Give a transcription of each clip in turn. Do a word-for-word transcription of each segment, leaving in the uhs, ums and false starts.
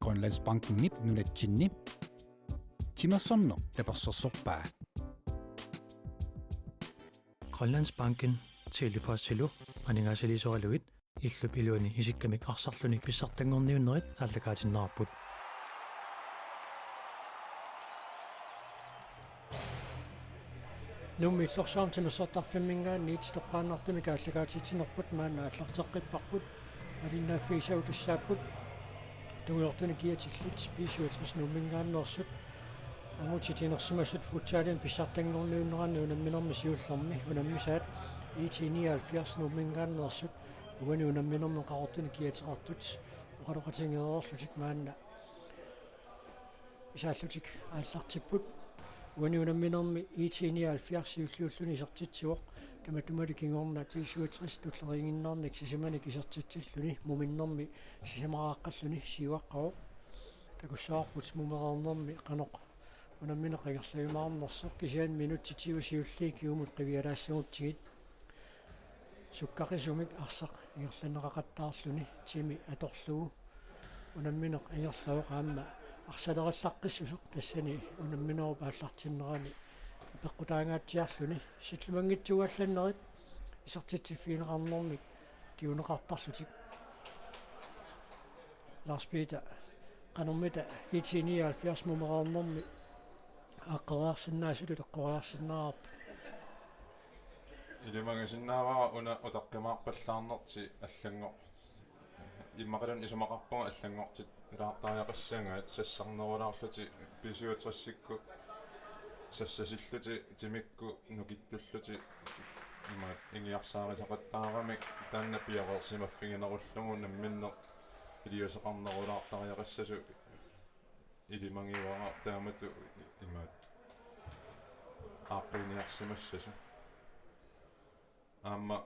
Grønlandsbankenip nunatsinni timersorneq tapersersorpaa. Grønlandsbanken Tele-Postilu aningaasaliisoralugit illup iluani isikkamik arsarluni pissartanngorniunnerit aallakaatinneqarput. Nuummi Illorsuarmi timersortarfimminngaanniit toqqaannartumik aallakaatitsinerput maanna aallarteqqipparput. Malinnaaffigisagut tassaapput tungujortunik kiatillit B syvogtres Nuumminngaanneersut angutit inersimasut futsalimi pissartanngorniunneranni unamminermi siullermi unammisaat I T nioghalvfjerds Nuumminngaanneersut uani unamminermi Qaqortuni kiateqartut oqaloqatigereerlutik maanna isaallutik aallartipput. Uani unamminermi I T nioghalvfjerds siulliulluni isertitsivoq, tamatumali kingorna B syvogtres tulleriiginnarnik sisamanik isertitsilluni muminnermi sisamaraaqqalluni siuaqqavoq. Takussavarput mumereernermi qanoq unammineq ingerlajumaarnersoq, kisianni minutsit tyve siulliit kingumut qivialaassagutsigit sukkaqisumik arsaq ingerlanneqaqattaarluni timi atorlugu unammineq ingerlavoq aamma arsalerillaqqissusoq tassani unamminerup aallartinnerani apeqqutaangaatsiarluni sillumanngitsuugallannerit isertitsiffigineqarnermik kinguneqartarlutik. Lars Peter, qanormita I T nioghalvfjerds mumereernermi aaqqeriarsinnaasutut eqqoriarsinnaavarput? Ilimagisinnaavara una utaqqimaarpallaarnertik allanngor-, immaqaluunniit isumaqarpunga allanngortitsilaartariaqassagaat sassarnerulaarlutik B syvogtresikkut sassasillutik timikkut nukittullutik imaat ingiarsaarisaqattaaramik taanna pioreersimaffiginerullugu namminneq iliuuseqarnerulaartariaqassasut ilimagivara taamatut imaat aaqqiiniarsimassasut. Aamma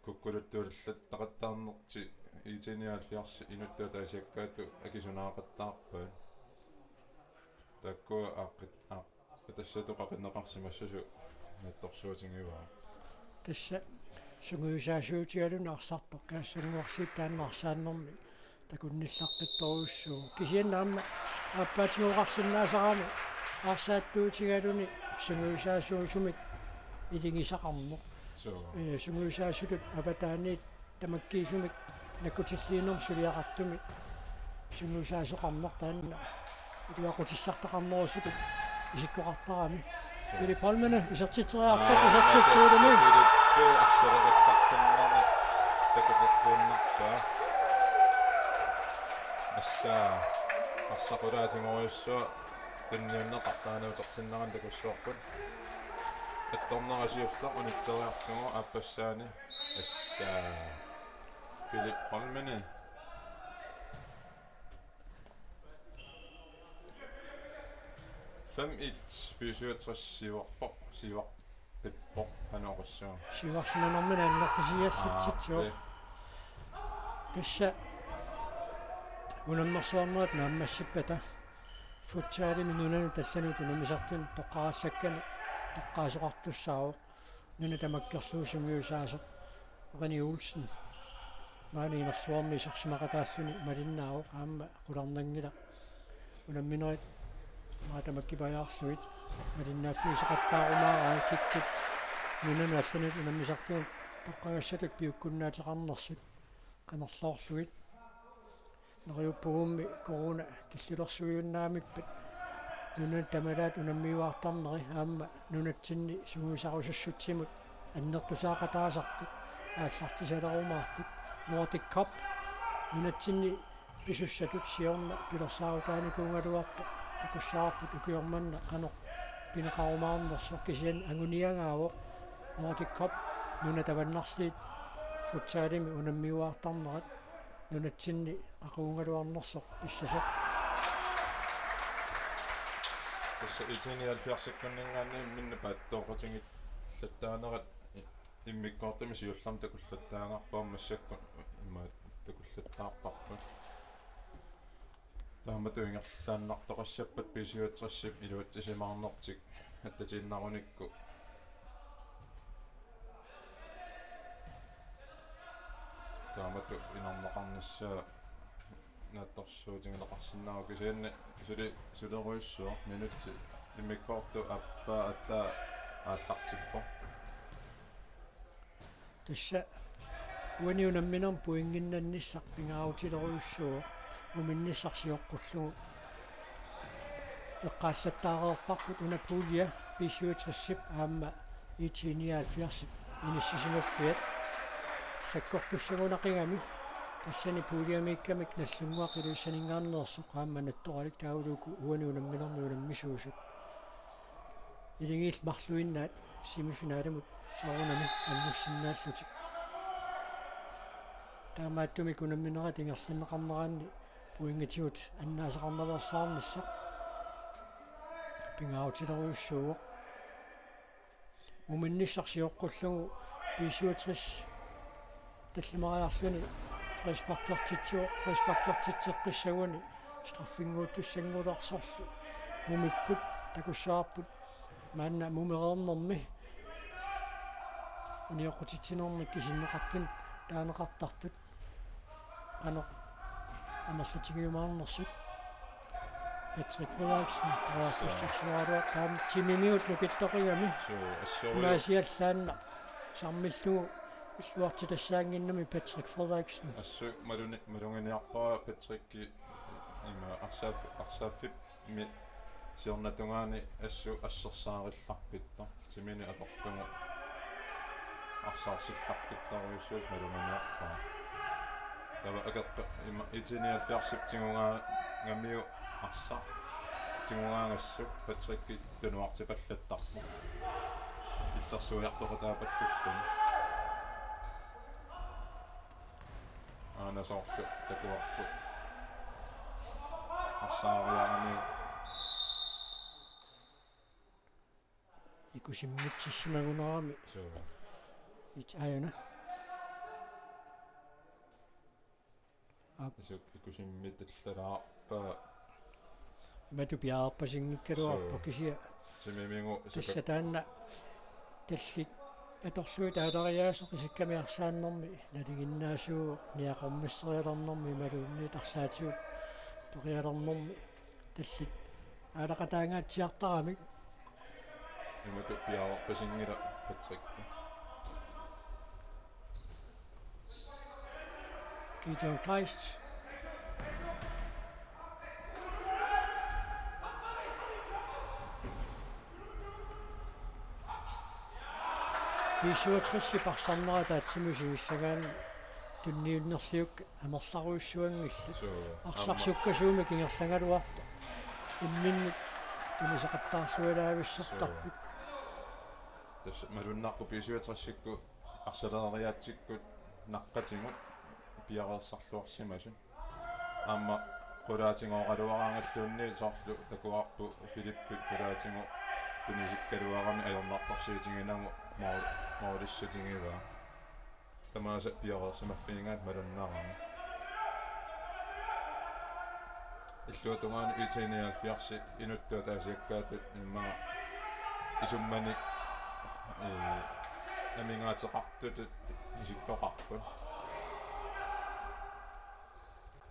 kukkuluttuullattaqattaarnertik I T nioghalvfjerds inuttut ataasiakkaatut akisunaaqattaarpaat. Taakkua aaqqit-, aaqqitassatut qaqinneqarsimassasut naatsorsuutigivara. Tassa sungiusaasuutigaluni arsartoq Kaassanguarsiit taanna arsaannermi takunnillaqqittorujussuuvoq. Kisianni aamma aappaatigoqarsinnaasarami arsaattuutigaluni sungiusaasuusumik iligisaqarneq. Suu. Ee, sungiusaasutut avataaniit tamakkiisumik nakkutilliinermut suliaqartumik sungiusaasoqarneq taanna iluaqutissartaqarnerusutut isikkoqartarami. Philip Holmene isertitseriarpoq, aa, isertitsuulumi. Philip arsalerissartunnermi takuteqqiinnarpaa. Assa arsaq qulaatigorujussuaq tunniunneqartoq taanna utertinnerani takussavarput. Attornera siulleq unitseriarlugu aappassaani. Assa Philip Holmene. Fem et B syvogtres siuarpoq, siuartippoq, qanoq oqassaanga. Siuarsimanermini annertusiassatsit. Aa, suu. Tassa unammersuarnerit naammassippata futsalimi nunanut allanut unammisartunut toqqarallakkanik toqqaasoqartussaavoq. Nuna tamakkerlugu sungiusaasoq René Olsen maani inersuarmi isersimaqataalluni malinnaavoq, aamma qularnanngilaq. Unamminerit maani tamakkipajaarlugit malinnaaffigisoqattaarumaaraat kikkut nunanut allanut unammisartunut toqqagassatut piukkunnaateqarnersut qimerloorlugit. Neriuppuguummi corona killilersuiunnaamippat nunanut tamalaat unammiuaartarneri aamma nunatsinni sungiusarusussutsimut annertusaaqataasartut aallartisalerumaartut. Nordic Cup nunatsinni pisussatut siorna pilersaarutaanikuugaluartoq takussavarput ukioq manna qanoq pineqarumaarnersoq, kisianni anguniagaavoq Nordic Cup nunat avannarliit futsalimi unammiuaartarnerat nunatsinni qaqugugaluarnersoq pissasoq. Tassa I T nioghalvfjerdsikkunninngaanniit imminnut paattooqatigilattaanerat i-, immikkoortumi siullermik takullattaagarput, massakkut imaat takullattaarparput. Taamatut ingerlaannartoqassappat B syvogtresip iluatsisimaarnertik attatiinnarunikku. Taamatut inerneqarnissaa naatsorsuutigineqarsinnaavoq kisianni suli sulerujussuaq minutsit immikkoortut aappaa aatsaat aallartippoq. Tassa uani unamminermi pointinnannissaq pingaarutilerujussuuvoq, muminnissaq sioqqullugu. Eqqaallattaareerparput una pulje B syvogtres-ip aamma IT nioghalvfjerds-ip inissisimaffiat sakkortussagunaqigami, tassani puljemiikkamik Nagdlunguaq Ilulissaninngaanneersoq aamma Nattoralik taavalu uku uani unamminermi unammisuusut. Iligiillu marluinnaat semifinalimut soorunami angussinnaallutik. Taamaattumik unamminerit ingerlanneqarneranni pointigut annaasaqarnaveersaarnissaq pingaarutilerujussuuvoq. Muminnissaq sioqqullugu B syvogtres tallimariarluni frisparkertitsivoq, frisparkertitseqqissaguni straffinnguuttussanngulersorlu mumipput takussavarput maanna mumereernermi unioqqutitsinermik kisinneqartut taaneqartartut qanoq amerlatigiumaarnersut. Patrick Frederiksen periarfissarsioraluarpoq taama timimigut nukittoqigami. Suu, assoriu. Naasiallaannaq sammillugu illuartitassaannginnami Patrick Frederiksen. Assut maluni-, maluginiarpara Patrick ima arsaaf-, arsaaffimmik siornatungaani assut assersaarillappoq. Timini atorlugu arsaarsillappoq, taava maluginiarpara. Taava akeqqa ima IT nioghalvfjerds-ip tigugaangamiuk arsaq tigugaangassuk Patrick tunuartipallattarpoq. Illersuiartoqataapallallugu. Aana soorlu takuarput. Arsaariaramiuk. Ikusimmitsissimagunarami. Suu. It aajuna. Aap. Isuk ikusimmitillalaarpaa. Imatut piareerpasinngikkaluarpoq. Suu. Kisianni. Timimigut tassa isukak- taanna tallit atorlugit aalariaaseq isikkamik arsaannermi nalinginnaasuuvoq niaqormisserialernermi imaluunniit arlaatigut perialernermi tallit aalaqataangaatsiartaramik. Imatut piareerpasinngilaq Patrick. Gideon Kleist. B syvogtres-ip arsarnera ataatsimut isigissagaanni tunniunnerliukkat amerlarujussuanngillat. Suu, arsaq aamma sukkasuumik ingerlagaluartoq imminnut tunisaqattaarlualaavissartarput. Suu. Tassa malunnarpoq B syvogtres-ikkut arsaleriaatsikkut naqqatigut piareersarluarsimasut. Aamma qulaatigooraluaraangalluunniit soorlu takuarput Filippip qulaatigut tunisikkaluarami ajornartorsiutiginagu mool-, moolissitigivaa. Tamaasa piareersimaffigigaat malunnarami. Illuatungaani IT nioghalvfjerds inuttut ataasiakkaatut immaqa isummanik, ee, amigaateqartutut isikkoqarput.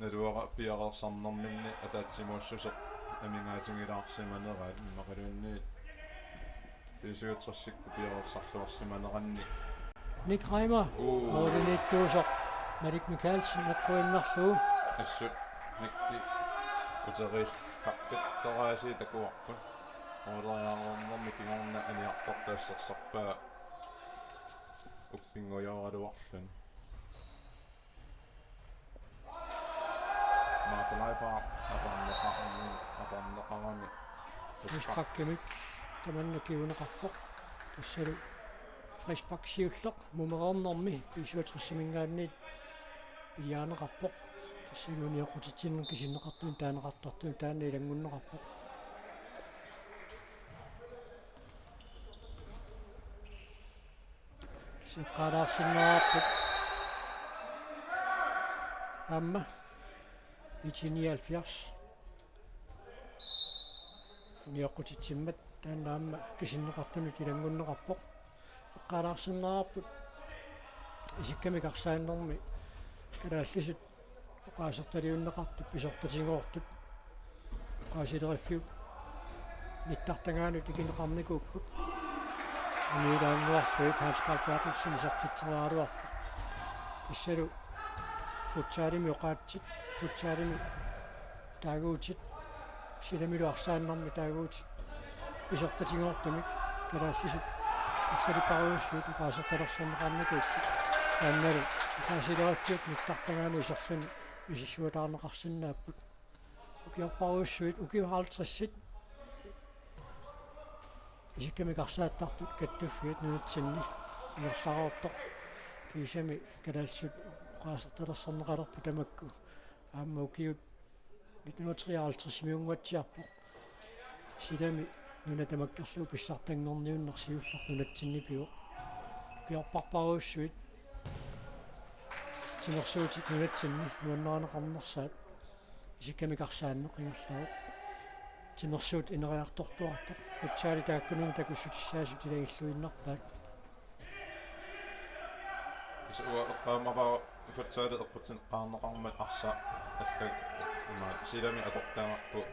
Naluara piareersarnerminni ataatsimuussuseq amigaatigilaarsimaneraat immaqaluunniit B syvogtres-ikkut piareersarluarsimaneranni. Nick Reimer. Uu. Målimiittuusoq Malik Mikaelsen eqquinnarlugu. Assut Nick uteriillaqqittoraasii takuarput. Måleriareernermi kingorna aniartortut assersorpaa uppinngujoraluarluni. Marko Leibhardt atorneqarami, atorneqarami. Frisparkimik tamanna kinguneqarpoq. Tassalu frispark siulleq mumereernermi B syvogtres-iminngaanniit piliarineqarpoq. Tassalu unioqqutitsineq kisinneqartunut taaneqartartunut taanna ilanngunneqarpoq. Seqqaalaarsinnaavarput. Aamma IT nioghalvfjerds unioqqutitsimmat taanna aamma kisinneqartunut ilanngunneqarpoq. Eqqaalaarsinnaavarput isikkamik arsaannermi kalaallisut Oqaasertaliunneqartut pisortatigoortut oqaasileriffiup nittartagaanut ikineqarnikuupput. Uniulaanguarluit Hans Carl Berthelsen isertitseriaraluarpoq. Tassalu futsalimi oqaatsit, futsalimi taaguutit, silamilu arsaannarmi taaguutit pisortatigoortumik kalaallisut arsalipparujussuit oqaasertalersorneqarnikuupput. Taannalu oqaasileriffiup nittartagaanut iserluni misissuataarneqarsinnaapput. Ukiorparujussuit ukiut halvtredsit isikkamik arsaattartut kattuffiat nunatsinni ingerlareertoq. Kiisami kalaallisut oqaasertalersorneqalerput tamakku. Aamma ukiut nitten hundrede og treoghalvtredsimiunnguatsiarpoq. Silami nuna tamakkerlugu pissartanngorniunneq siulleq nunatsinni pivoq. Ukiorparparujussuit timersuutit nunatsinni nuannarineqarnersaat isikkamik arsaanneq ingerlavoq. Timersuut ineriartortuartoq. Futsali taakkununnga takussutissaasut ilagilluinnarpaat. Tassa uanga eqqaamavara futsali eqquteqqaarneqarmat arsaq allat ima silami atortagarput.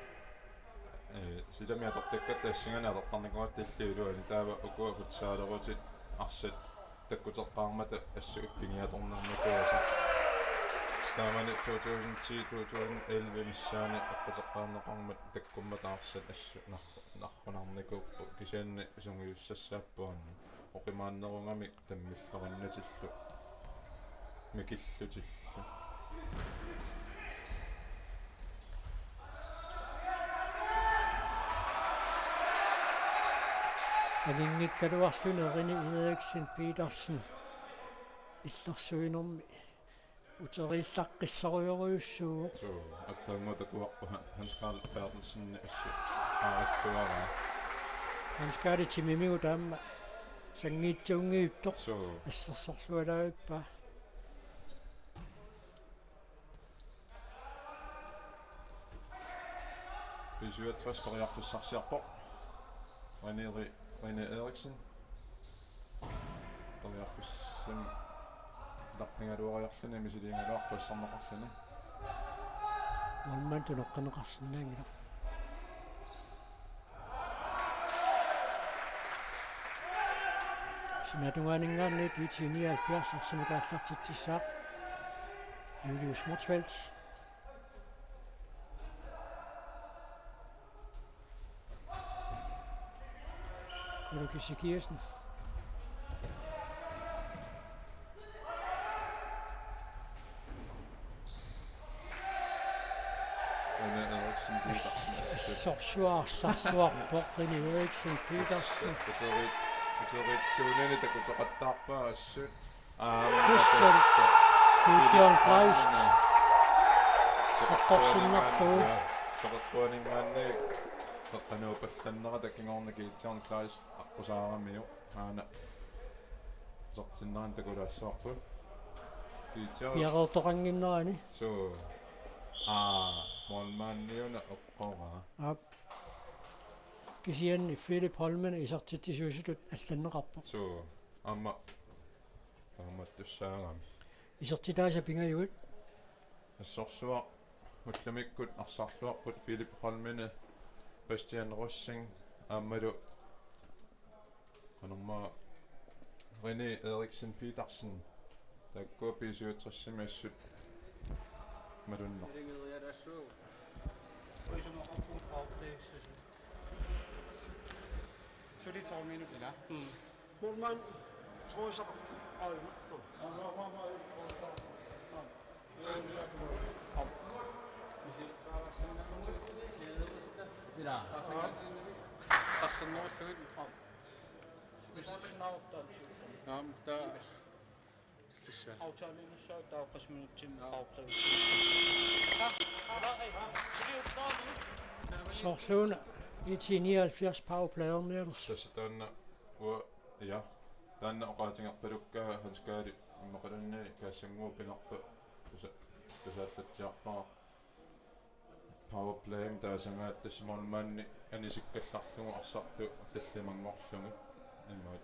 Ee, silami atortakkatta assinganik atortarnikuugatta illit iluani, taava ukua futsalerutit arsat takkuteqqaarmata assut uppigiatornernikuusoq. Taamani to tusind ti, to tusind elleve missaani eqquteqqaarneqarmat takkummata arsat assut nar-, narrunarnikuupput, kisianni sungiussassaapput aamma. Oqimaannerugamik tammilluinnatillu mikillutillu. Aninngikkaluarluni René Eriksen Petersen illersuinermi uteriillaqqissorujorujussuuvoq. Suu, attaannguaq takuarput Ha-, Hans Carl Berthelsen assut aarilluaraa. Hans Carl timimigut aamma sanngiitsuunngivippoq. Suu. Assersorlualaavippaa. B syvogtres periarfissarsiorpoq. René Ri-, René Eriksen. Periarfissamik tarnigaluariarluni misiliigaluarpoq asserneqarluni. Målmand tunoqqinneqarsinnaanngilaq. Sinatungaaninngaanniit IT nioghalvfjerds arsamik aallartitsissaaq Julius Motzfeldt. Kuluki Sikiasen. René Eriksen Petersen. Sorsuarsarsuarpoq René Eriksen Petersen. Kuterit, kuterit tuunani takuteqattaarpaa assut. Aamma Christian tassa Gideon Kleist. Aamma. Eqqorsinnarlugu. Soqeqquaninngaanniit qeqqanuupallannerata kingorna Gideon Kleist aqqusaaramiuk. Aana. Sortinnerani takulaassavarput. Gideon. Piareertoqannginnerani. Suu. Aa, målmandiuna eqqoraa. Aap. Kisianni Philip Holmen isertitsisuusutut allanneqarpoq. Suu. Aamma. Taamaattussaagami. Isertitaasa pingajuat. Assorsuaq ullumikkut arsarluarput Philip Holmene, Bastian Rosing aammalu qanormaa René Eriksen Petersen. Taakku B syvogtresimi assut malunneq. Suli tolv minutter, ja. Mm. Målmand, Troels. Ila. Qarsannerullugit. Naam, ta- Tassa. Aftaleernissaat taava qassit minutsit. Joo. Soorluuna IT nioghalvfjerds powerplay-ernialersoq. Tassa taanna ua-, ja. Taanna oqaatigerpalukkaa Hans Karl immaqaluunniit Kaassanguup pingaartoq tusa-, tusaallatsiarpara. Powerplay-mi taasagaat tassa målmandi anisikkallarlugu arsartut tallimanngorlugit. Imaat.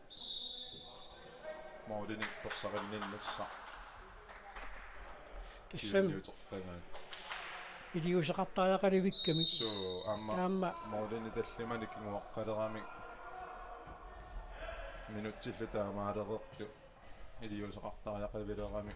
Målinik persarinninnassaq. Tassami siulliuteqqigaat. Iliuuseqartariaqalivikkamik. Suu, aamma aamma moolini tallimanik kinguaqqaleramik minutsillu taamaalereertut iliuuseqartariaqavilerami.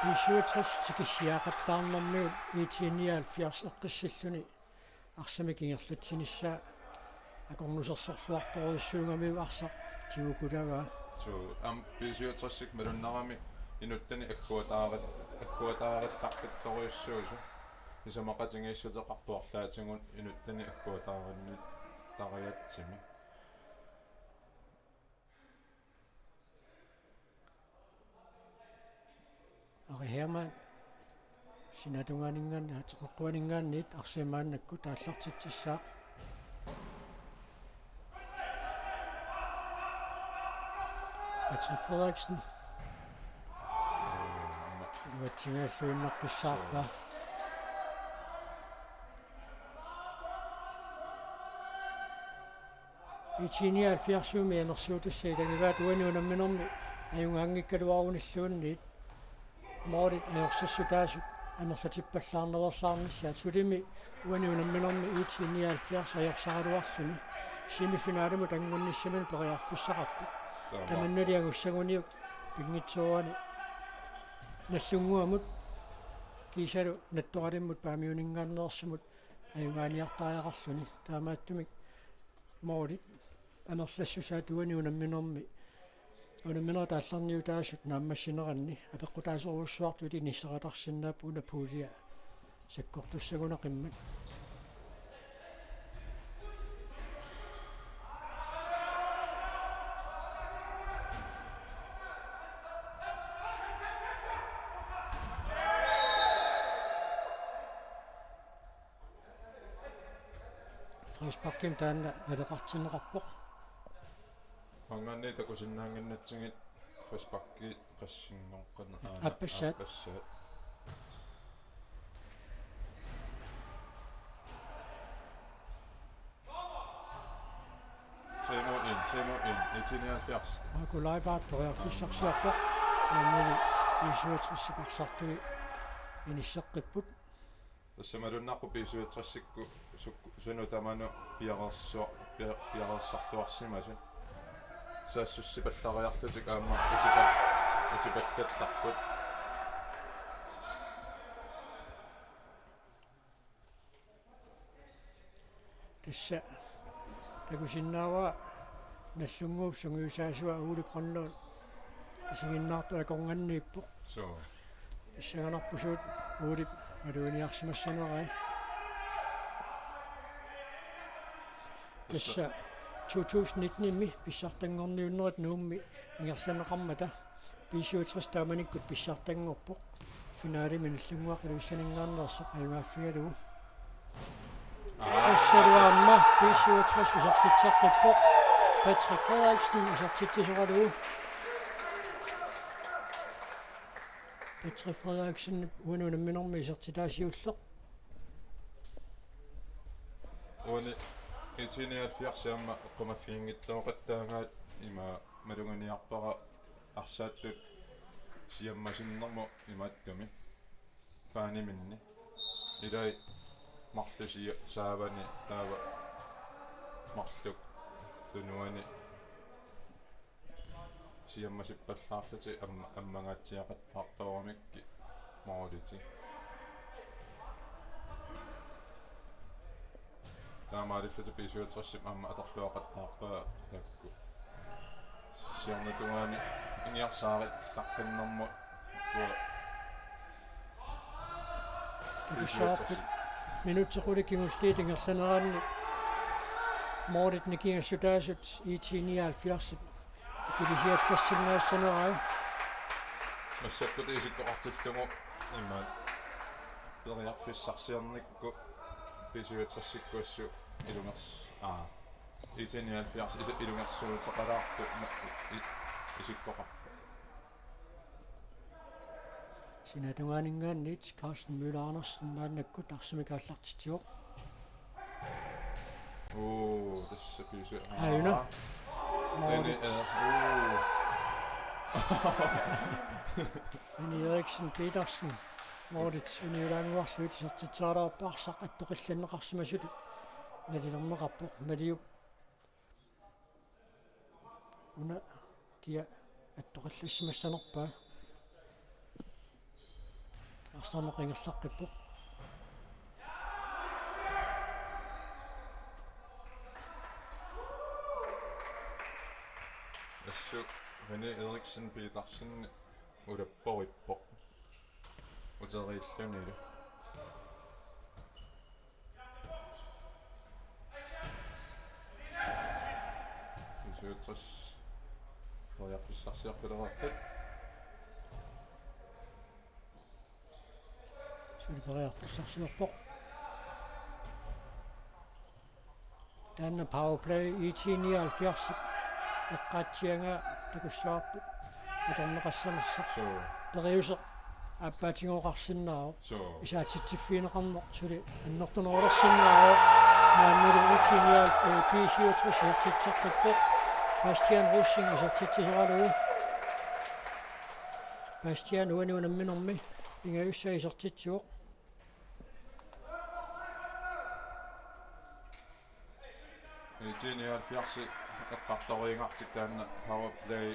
B syvogtres tikissiaqattaarnermigut I T nioghalvfjerds eqqissilluni arsamik ingerlatsinissaa akornusersorluartorujussuugamiuk arsaq tigukulavaa. Suu, aamma B syvogtres-ik malunnarami inuttani agguataari-, agguataarillaqqittorujussuusoq. Isumaqatigiissuteqarpoq arlaatigut inuttani agguataarinnittariaatsimi. Ari Hermann. Sinatungaaninngaanniit, ateqeqquaninngaanniit arsamik maannakkut aallartitsissaaq. Patrick Frederiksen. Iluatsinngilluinnaqqissaarpaa. I T nioghalvfjerdsimi anersuutassat ilagivaat uani unamminermi ajugaanngikkaluarunilluunniit moolit ajorsassutaasut amerlatippallaarnaveersaarnissaat, sulimi uani unamminermi I T nioghalvfjerds ajorsaraluarluni semifinalimut angunnissaminut periarfissaqarpoq. Taama. Tamannali angussaguniuk pinngitsoorani Nagdlunguamut kiisalu Nattoralimmut Paamiuninngaanneersumut ajugaaniartariaqarluni. Taamaattumik moolit amerlassusaat uani unamminermi, unamminerit aallarniutaasut naammassineranni apeqqutaasorujussuartut inissaqatarsinnaapput una puulia sakkortussagunaqimmat. Frisparkimik taanna naleqartinneqarpoq. Maanngaanniit takusinnaannginnatsigit frisparki qassinngorqan aana aappassaat. Aappassaat. Tre mod en, tre mod en, I T nioghalvfjerds. Marco Leibart periarfissarsiorpoq. Taamani B syvogtres-ip arsartui inisseqqipput. Tassa malunnarpoq B syvogtres-ikkut suk-, sunut tamanut piareersua-, pia-, piareersarluarsimasut. Saassussipallariarlutik aamma utipa-, utipallattarput. Tassa takusinnaavara Nagdlunguup sungiusaasua Uulip Qannoon isiginnaartut akornanniippoq. Suu. Pissanganarpoq suut Uulip maluginiarsimassanerai. Tassa to tusind nitten-imi pissartanngorniunnerit Nuummi ingerlanneqarmata B syvogtres taamanikkut pissartanngorpoq. Finalimi Nagdlunguaq Ilulissaninngaanneersoq ajugaaffigalugu. Aa. Tassalu aamma B syvogtres isertitseqqippoq. Patrick Frederiksen isertitsisoralugu. Patrick Frederiksen uani unamminermi isertitaasiulleq. Uani I T nioghalvfjerds aamma eqqumaffiginngitsooqattaagaat ima maluginiarpara arsaattut siammasinnermut imaattumik. Faaniminni. Ilai marluk sia-, saavani taava marluk tunuani siammasippallaarlutik amma-, ammangaatsiaqattaartorumikkik moolitik. Taamaalillutik B syvogtres-ip aamma atorluaqattaarpaa taakku. Siornatungaani iniarsaarillaqqinnermut uku B syvogtres-ip. Minutsit qulit kingulliit ingerlaneranni moolit nikingassutaasut I T nioghalvfjerds-ip ikilisiallassinnaassanerai. Massakkut isikkoqartillugu imaat periarfissarsiornikkut B-syvogtresikkut assut ilungers-, aa, IT nioghalvfjerds is-, ilungersuuteqalaartut ma-, i-, i-, isikkoqarpoq. Sinaata tungaaninngaanniit Carsten Møller Andersen maannakkut arsamik aallartitsivoq. Uu, tassa B-syv-, aajuna. Aa. Moritz. Denne, øh, uu. Benny Eriksen Petersen. Moritz uniulaannguarlugu isertitseriarpaa, arsaq attoqillanneqarsimasutut nalilerneqarpoq. Maliup una kia attoqillassimassanerpaa. Arsarneq ingerlaqqippoq. Assut René Eriksen Petersen ulapporippoq. Uteriillunilu. B-syvogtres. Periarfissarsiorpilereerput. Suli periarfissarsiorpoq. Taanna powerplay IT nioghalvfjerds eqqaatsiagaa takussavarput atorneqassanersoq. Suu. Periuseq aappaatigooqarsinnaavoq. Suu. Isaatsitsiffigineqarneq suli annertunerulersinnaavoq. Maannalu IT nioghalvfjerds, B-syvogtres isertitseqqippoq. Bastian Rosing isertitsisoralugu. Bastian uani unamminermi pingajussaa isertitsivoq. IT nioghalvfjerds eqqartoriinnartik taanna powerplay.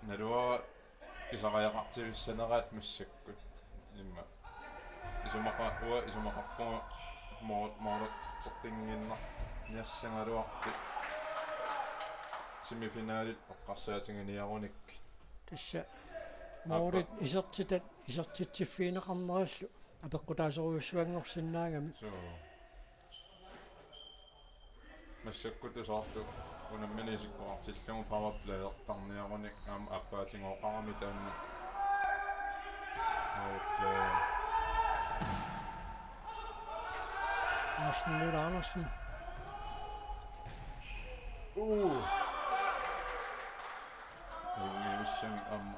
Naluara pisariaqartivissaneraat massakkut. Immaqa. Isumaqa-, uanga isumaqarpunga mo-, moortitseqqinnginnar-, niassagaluarti semifinalit eqqarsaatiginiarunikkit. Tassa. Aappa. Moorit isertitat, isertitsiffigineqarnerillu apeqqutaasorujussuanngorsinnaagamik. Suu. Massakkut tusartu unammineq isikkoqartillugu powerplayertarniarunik aamma aappaatigooqarami taanna. Powerplay. Carsten Møller Andersen. Uu. Ajunngivissagit aamma.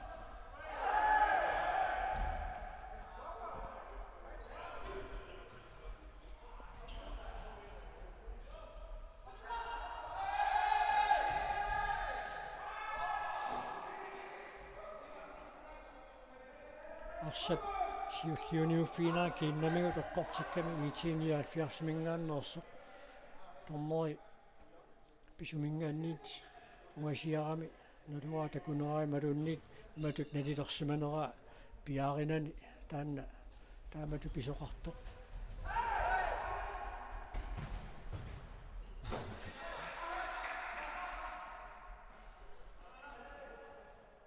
Arsap siulliuniuffiginera kiinnamigut eqqortikkami IT nioghalvfjerdsiminngaanneersoq. Dommeri pisuminngaanniit ungasiarami naluara takuneraa imaluunniit imatut nalilersimaneraa piaarinani taanna taamatut pisoqartoq.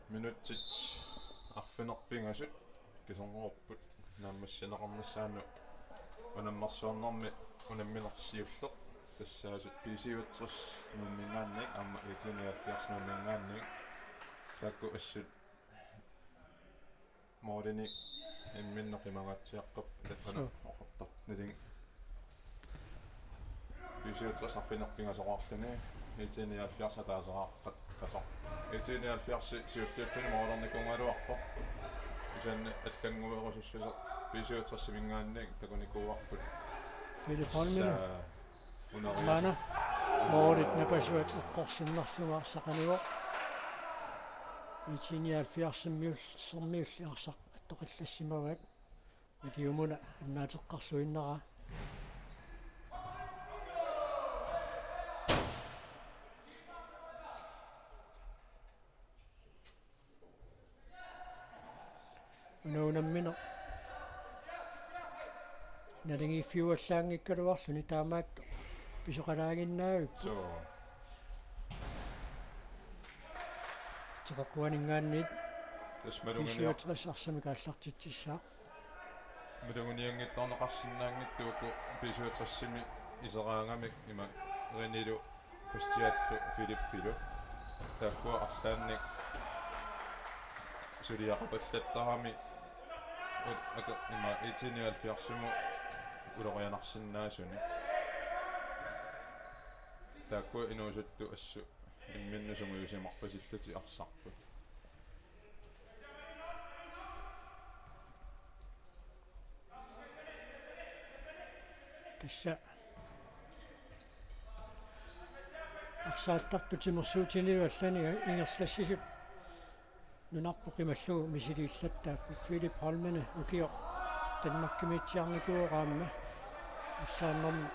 Minutsit arfineq-pingasut kiserngorput naammassineqarnissaannut unammersuarnermi unamminersiulleq tassaasut B-syvogtres Nuumminngaanniit aamma IT nioghalvfjerds Nuumminngaanniit taakku assut moorinik imminnut qimagatsiaqqap takkana. Suu. Oqartartut nalingi. B-syvogtres arfineq-pingasoqarluni IT nioghalvfjerds ataaseqarpat qasoq. IT nioghalvfjerds siulliulluni moornikuugaluarpoq. Kisianni allannguerusussuseq B-syvogtres-iminngaanniit takunikuuarput. Philip Holminen. Tassa unerias-. Maanna. Moorit napasuat eqqorsinnarsimaarsaqqanivoq. IT nioghalvfjerds-imiul-, -sermiulli arsaq attoqillassimavaat. Maliumuna annaateqqarluinnaraa. Una unammineq naligiiffiuallaanngikkaluarluni taamaattoq pisoqalaaginnaavipput. Suu. Teqeqquaninngaanniit. Tassa maluginiar-. B-syvogtres arsamik aallartitsissaaq. Maluginianngitsoorneqarsinnaanngitsoq uku B-syvogtres-imi iseraangamik ima Renilu Bastiallu Filippilu. Taakkua arlaannik Suliaqapallattarami ut-, aka-, ima I T nioghalvfjerdsimut ulorianarsinnaasuni. Taakkua inuusuttut assut imminnut sungiusimarpasillutik arsarput. Tassa arsaattartut timersuutinilu allani ingerlassisut nunarput qimallugu misiliillattaapput. Philip Holmene ukioq Danmarkimiitsiarnikuuvoq aamma. Arsaannermi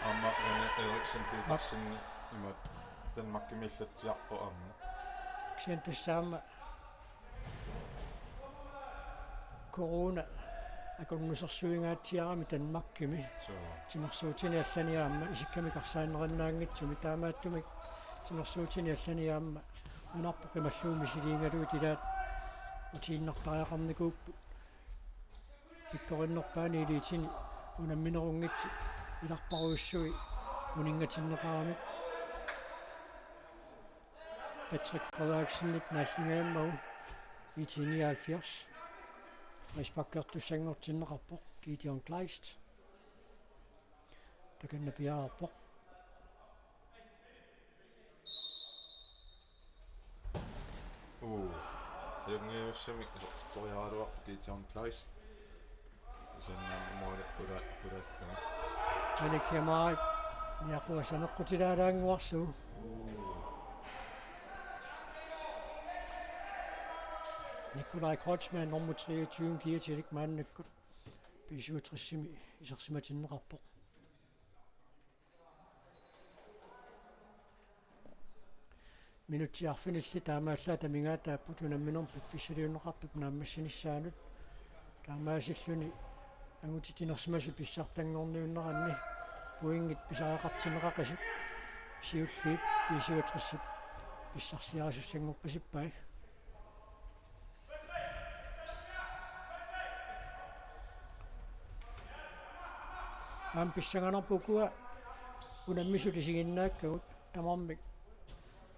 aamma Rene Eriksen Petersen imaat Danmarkimiillatsiarpoq aamma. Kisianni tassa aamma corona akornusersuingaatsiarami Danmarkimi. Suu. Timersuutini allani aamma isikkamik arsaannerinnaanngitsumik, taamaattumik timersuutini allani aamma nunarput qimallugu misiliigalugit ilaat utiinnartariaqarnikuupput. Pikkorinnerpaani iliitini unamminerunngitsut ilarparujussui uninngatinneqaramik. Patrick Frederiksenip naallingajammagu I T nioghalvfjerds. Frisparkertussanngortinneqarpoq Gideon Kleist. Takanna piareerpoq. Uu. Ajunngeriarussamik isertitseriaraluarpoq Gideon Kleist. Kisianni aamma måli pula-, pulaalluni. Malik Jamarik niaquasaneqqutilaalaannguarlugu. Nikolaj Kreutzmann nummer treogtyve kiatilik maannakkut B syvogtresimi isersimatinneqarpoq. Minutsit arfinillit taamaallaat amigaataapput unamminermi piffissaliunneqartup naammassinissaanut. Taamaasilluni angutit inersimasut pissartanngorniunneranni pointit pisariaqartinneqaqisut siulliit B syvogtresip pissarsiarisussanngorpasippai. Aamma pissanganarpoq ukua unammisut isiginnaakkagut tamarmik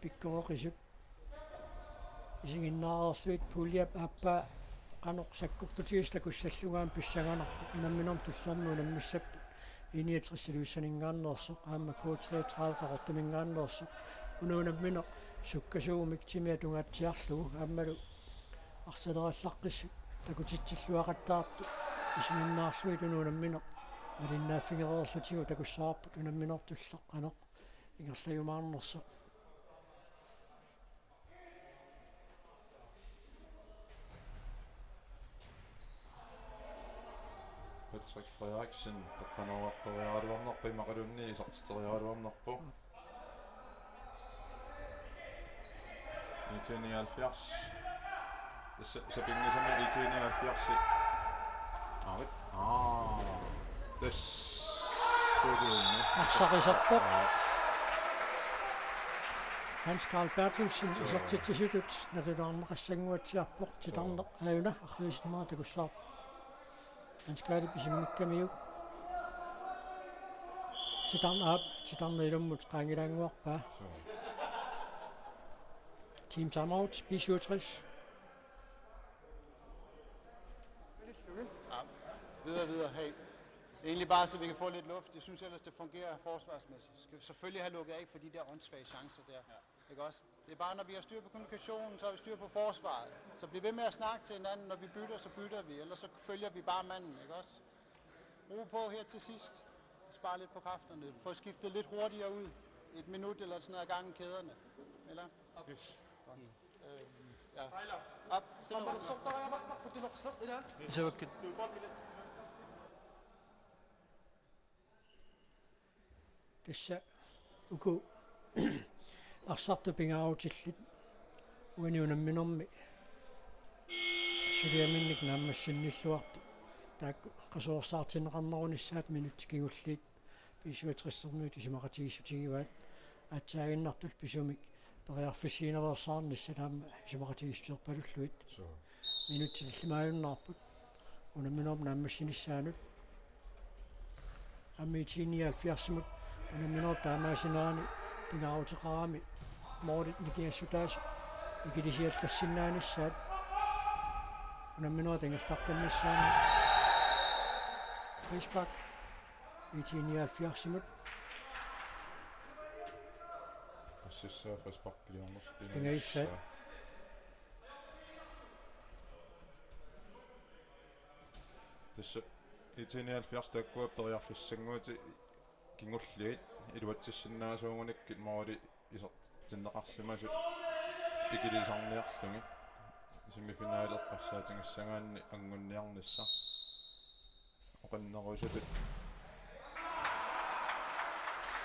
pikkoroqisut isiginnaareersut. Puljep aappaa qanoq sakkortutigisoq takussallugu aamma pissanganarpoq. Unamminermi tullermi unammissapput I niogtres Ilulissaninngaanneersoq aamma K treogtredive Qaqortuminngaanneersoq. Una unammineq sukkasuumik timia tungaatsiarlugu aammalu arsaleriallaqqissut takutitsilluaqattaartut isiginnaarlugit una unammineq malinnaaffigereerlutigu takussavarput unamminertullu qanoq ingerlajumaarnersoq. Patrick Frederiksen, taqqanoorartoriaraluarnerpoq, imaqaluunniit isertitseriaraluarnerpoq. I T nioghalvfjerds. Tassa sapinngisamik I T nioghalvfjerds. Aa, aa. Tassa sukuunni. Arsarisarpoq. Aa. Hans Karl Berthelsen, suu, isertitsisutut natulaarneqassannguatsiarpoq, titarneq, aa, aajuna arriisinnaavoq takussavarput. Hans Karlip isimmikkaamiuk. Titarneq, aap, titarneq ilummut qaangilaannguarpaa. Suu. Team timeout, B syvogtres. Ja. Videre, videre. Hey. Det er egentlig bare, så vi kan få lidt luft. Jeg synes ellers, det fungerer forsvarsmæssigt. Skal vi selvfølgelig have lukket af for de der åndssvage chancer der. Ja. Ikke også? Det er bare, når vi har styr på kommunikationen, så har vi styr på forsvaret. Så bliv ved med at snakke til hinanden. Når vi bytter, så bytter vi. Ellers så følger vi bare manden, ikke også? Ro på her til sidst. Spar lidt på kræfterne. Få skiftet lidt hurtigere ud. Et minut eller sådan noget ad gangen kæderne. Eller? Yes. Godt. Øhm, ja. Op. Stille og roligt. Iserukkit. Tassa uku arsartut pingaarutillit uani unamminermi suliaminnik naammassinnilluartut taakku qasuersaartinneqarnerunissaat minutsit kingulliit B syvogtressermiut isumaqatigiissutigivaat, aatsaaginnartut pisumik periarfissiinaveersaarnissat aamma isumaqatigiissuterpalullugit. Suu. Minutsit tallimaajunnaarput unamminermi naammassinissaanut. Aamma I T nioghalvfjerdsimut unamminerup taamaasinerani pingaaruteqarami Målit nikingassutaasut ikilisiallassinnaanissaat. Unamminerup ingerlaqqinnissaanut. Frispark. IT nioghalvfjerdsimut. Assissaa frisparkiliornersoq. Pingajussaat. Tassa IT nioghalvfjerds taakkua periarfissannguutit kingulliit iluatsissinnaasuugunikkit måli isertinneqarsimasut ikilisarniarlugit. Semifinale eqqarsaatigissagaanni angunniarnissaq. Oqinnerusutut.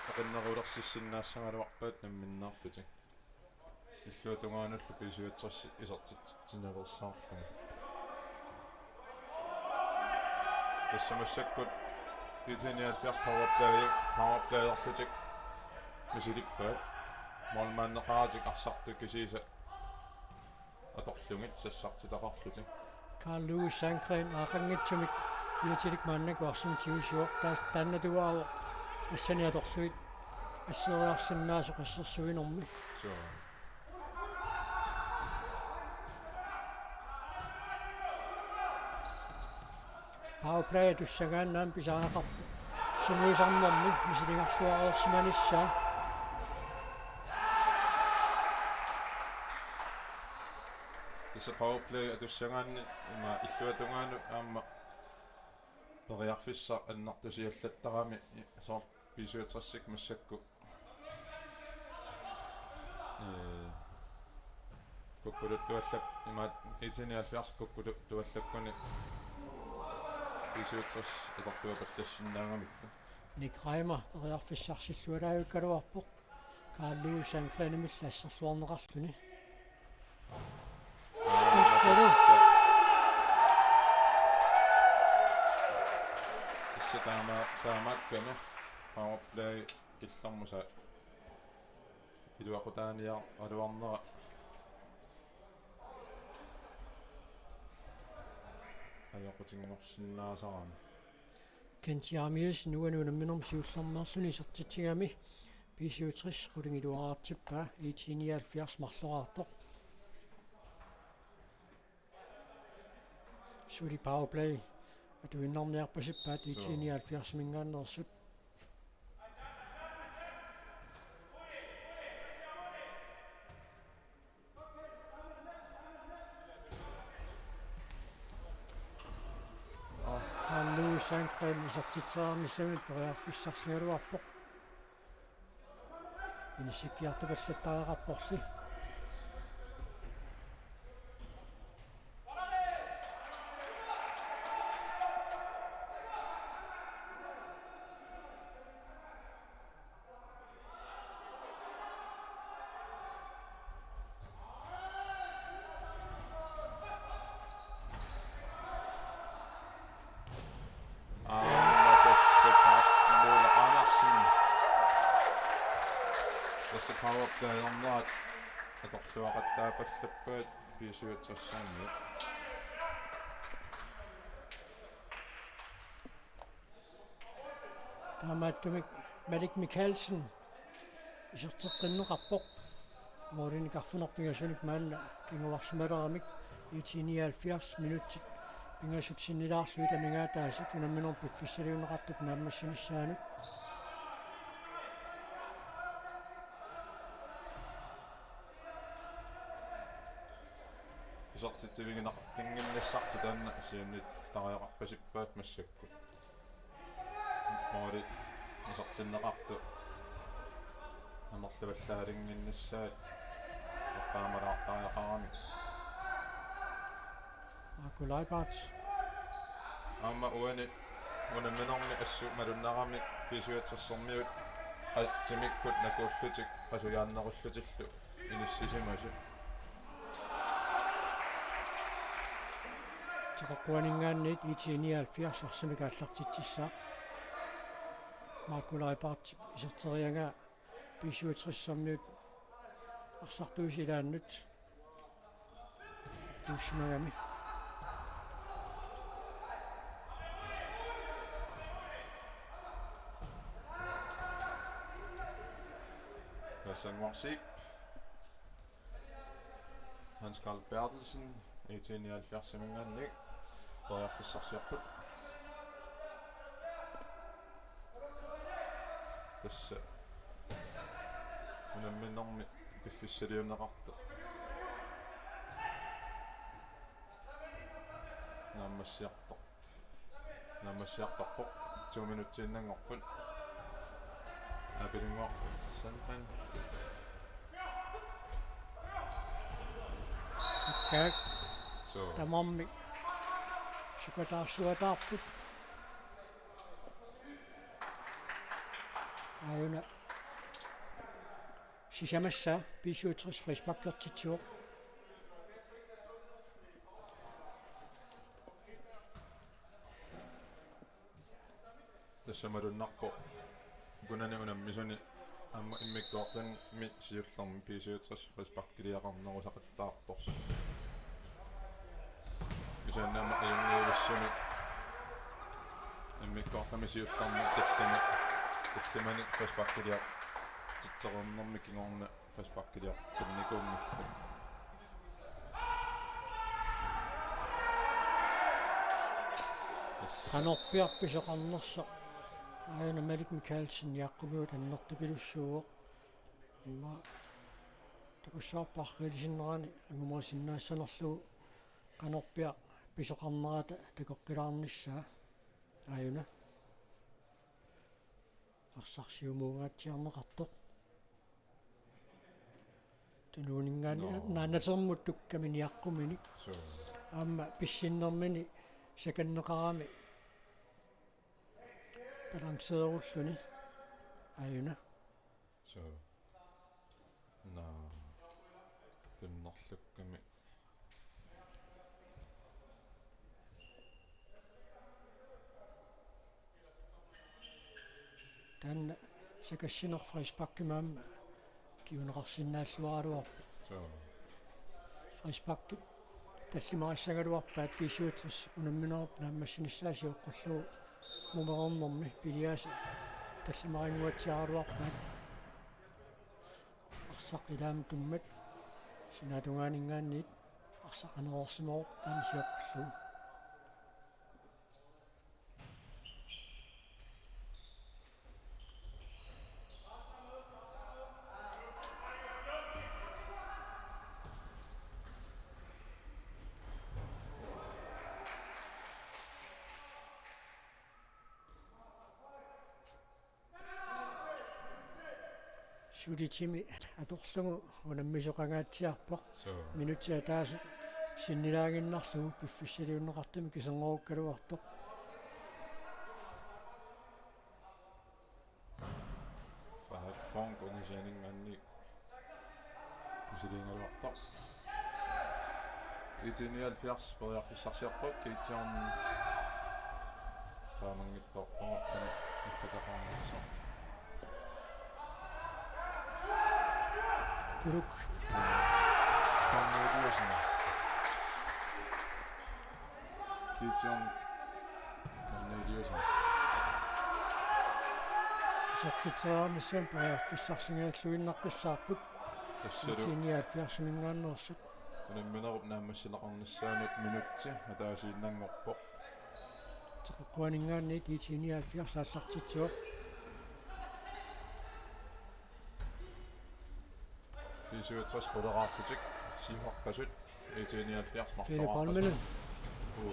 Oqinnerulersissinnaasagaluarpaat namminneerlutik. Illuatungaanullu B syvogtres isertitsinaveersaarlugit. Tassa massakkut IT nioghalvfjerds powerplay, powerplayerlutik misilippaat. Målmandeqaratik arsartut kisiisa atorlugit sassartitaqarlutik. Carl Louis Sandgreen aaqqanngitsumik Piatilik maannakkut arsamik tigusivoq, taanna tuaavoq assanik atorlugit asseriarsinnaasoq assersuinermi. Suu. Powerplay atussagaanni aamma pisariaqarpoq sungiusarnermi misiligarluareersimanissaa. Tassa powerplay atussagaanni ima illuatungaanut aamma periarfissaq annertusiallattarami, soorlu B syvogtres massakkut. Ee, kukkuluttuallak imaat IT nioghalvfjerds kukkuluttuallakkuni B syvogtres atorluapallassinnaagamikkit. Nick Reimer periarfissarsillualaavikkaluarpoq. Carl Louis Sandgreenimillu asserluarneqarluni. Aa, tassa. Tassa taama-, taamaakkami powerplay killormusa iluaqutaaniaraluarnera ajoqutinngorsinnaasarami. Kent Jeremiassen uani unamminermi siullermeerluni isertitsigami B syvogtres qulingiluaartippaa, IT nioghalvfjerds marloraartoq. Suli powerplay atuinnarniarpasippaat, suu, IT nioghalvfjerdsimingaanneersut. Aa. Carl Louis Sandgreen isertitseriarnissamut periarfissarsigaluarpoq. Inissikkiartupallattariaqarporli. Aamma tassa Carsten Møller Andersen. Tassa powerplayernerat atorluaqattaapallappaat B syvogtres-imiut. Taamaattumik Malik Mikaelsen iserteqqinneqarpoq. Målinik arfineq-pingasunik maanna kinguarsimaleramik. IT nioghalvfjerds minutsit pingasut sinnilaarlugit amigaataasut unamminerup piffissaliunneqartup naammassinissaanut. Isertitsivigineqartinnginnissartik taanna siunnittariaqarpasippaat massakkut. Måli isertinneqartoq amerlavallaalinnginnissaat eqqaamalaartariaqaramik. Marco Leibart. Aamma uani unamminermi assut malunnarami B syvogtres-ermiut a-, timikkut nakuullutik qasujaannerullutillu inissisimasut. Teqeqquaninngaanniit IT nioghalvfjerds arsamik aallartitsissaaq. Marco Leibart iserteriagaa B syvogtres-ermiut arsartuisa ilaannut tuussimagami. Hassan Warsip. Hans Carl Berthelsen, I T nioghalvfjerdsiminngaanniit, periarfissarsiorput. Tassa unamminermi piffissaliunneqartoq naammassiartoq. Naammassiartarpoq. To minutsiinnanngorput. Apilinngorput. Sanfan. Kaak. So. Tamarmik sukataarsuataarput. Aajuna sisamassaa B syvogtres frisparkertitsivoq. Tassa malunnarpoq. Ukunani unammisuni aamma immikkoortumi siullermi B syvogtres frisparkiliaqarnerusaqattaarpoq. Kisianni aamma ajunngivissumik immikkoortumi siullermi tallimanik, tallimanik frisparkiliaq titsereernermi kingorna frisparkiliaq pinnikuunngillat. Qanorpiaq pisoqarnersoq. Aajuna Malik Mikaelsen Niaqqumiut annertupilussuuvoq. Immaqa takussavarput arriilisinneranik angumerisinnaassanerlugu qanorpiaq pisoqarnerata takoqqilaarnissaa. Aajuna. Arsaq siumuungaatsiarneqartoq. Tunuuninngaanniit. Nå. Naanatermut tukkami Niaqquminik. So. Aamma pissinnermini sakanneqarami balanceerulluni. Aajuna. So. Naa. Tunnerlukkami. Taanna sakassineq frisparkimik aamma kinguneqarsinnaalluaraluarpoq. So. Frisparkit tallimaqassagaluarpaat B syvogtres unamminerup naammassinissaa sioqqullugu mumereernermi piliaasa tallimarinnguatsiaraluarpaat. Arsaq ilaamik tummat sinaatungaaninngaanniit arsaq anereersimavoq taanna sioqqullugu. Suli timi atorlugu unammisoqangaatsiarpoq. So. Minutsit ataaseq sinnilaaginnarlugu piffissaliunneqartumik kiserngoorukkaluartoq. Fahad Fonk ungasianinngaanniit misiliigaluartoq. IT nioghalvfjerds periarfissarsiorput, Gideon taamanngitsoq qangattani iffataqqaarnitsoq. Puluk. Corneliussen. Gideon Corneliussen. Isertitseriarnissamut periarfissarsigalluinnaqqissaarput. Tassalu. IT nioghalvfjerdsiminngaanneersut. Unamminerup naammassineqarnissaanut minutsi ataasiinnanngorpoq. Teqeqquaninngaanniit IT nioghalvfjerds aallartitsivoq. B syvogtres quleraarlutik siuaqqasut. IT nioghalvfjerds Filip marloraarpasut. Holminen. Uu.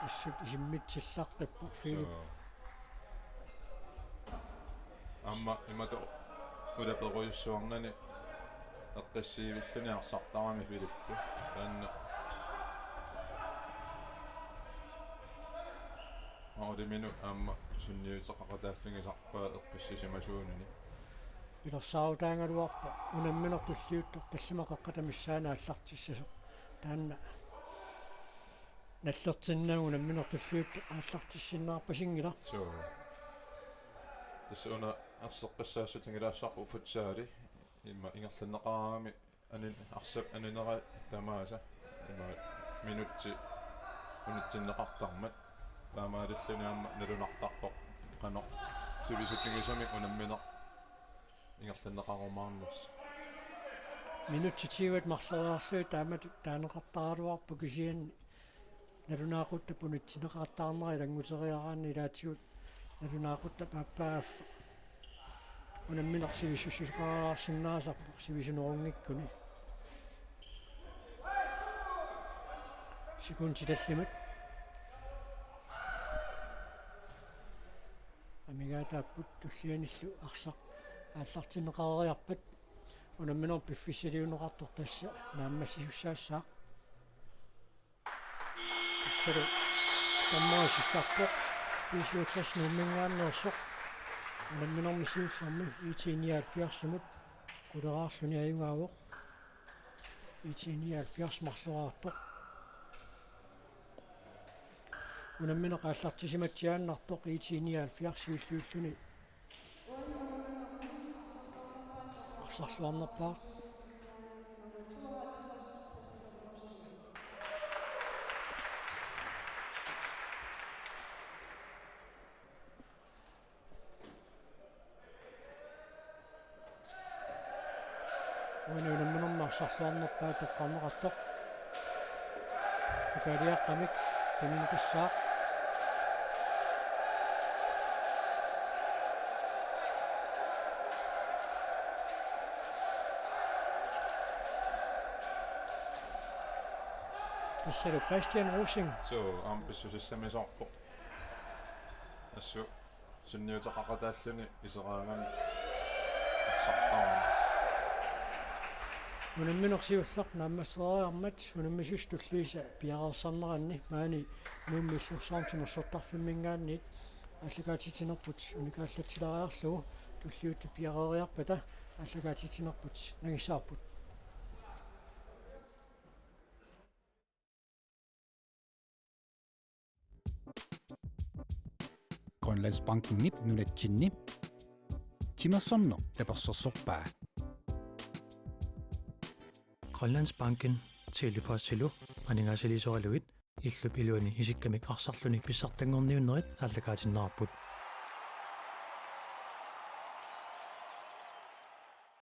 Assut isimmitsillartappoq Filip. So. Aamma imatut ulaperujussuarnani eqqissiivilluni arsartarami Filippi. Taanna Maaliminut aamma sunniuteqaqataaffigisarpaa eqqissisimasuunini. Pilersaarutaagaluarpoq unammineq tulliuttoq tallimat qeqqata missaanni aallartissasoq. Taanna nallertinnagu unammineq tulliuttoq aallartissinnaarpasinngilaq. So. Tassa una erseqqissaassutigilaassavarput futsali. Immaqa ingerlanneqarami anin-, arsap aninera tamaasa. Immaqa minutsi unitsinneqartarmat. Taamaalilluni aamma nalunartarpoq qanoq sivisutigisumik unammineq ingerlanneqarumaarnersoq. Minutsit siuat marloriarlugit taamatut taaneqartaraluarpoq, kisianni nalunaaquttap unitsinneqartarnera ilannguteriaraanni ilaatigut nalunaaquttap aappaa unammineq sivisussuseqarsinnaasarpoq sivisunerunngikkunik. Sekundi tallimat. Amigaataapput tullianillu arsaq aallartinneqareeriarpat unamminermi piffissaliunneqartoq tassa naammassisussaassaaq. Tassalu dommeri sillarpoq B syvogtres Nuumminngaanneersoq. Unamminermi siullermi I T nioghalvfjerdsimut quleraarluni ajugaavoq. I T nioghalvfjerds marloriartoq. Unammineq aallartisimatsiaannartoq I T nioghalvfjerds siulliulluni arsarluarnerpaaq. Uani unamminermi arsarluarnerpaaq toqqarneqartoq. Tukaaliaqqamik tunineqassaaq. Tassalu Bastian Rosing. Suu, aamma pissusissamisoorpoq. Assut sunniuteqaqataalluni iseraangami arsartarami. Unammineq siulleq naammassereeriarmat unammisussat tulliisa piareersarneranni maani Nuummi Illersorsuarmi timersortarfimminngaanniit aallakaatitsinerput unikaallatsilaariarlugu tulliuttup piareeriarpata aallakaatitsinerput nangissavarput. Grønlandsbankenip nunatsinni timersorneq tapersersorpaa. Grønlandsbanken Tele-Postilu aningaasaliisoralugit illup iluani isikkamik arsarluni pissartanngorniunnerit aallakaatinneqarput.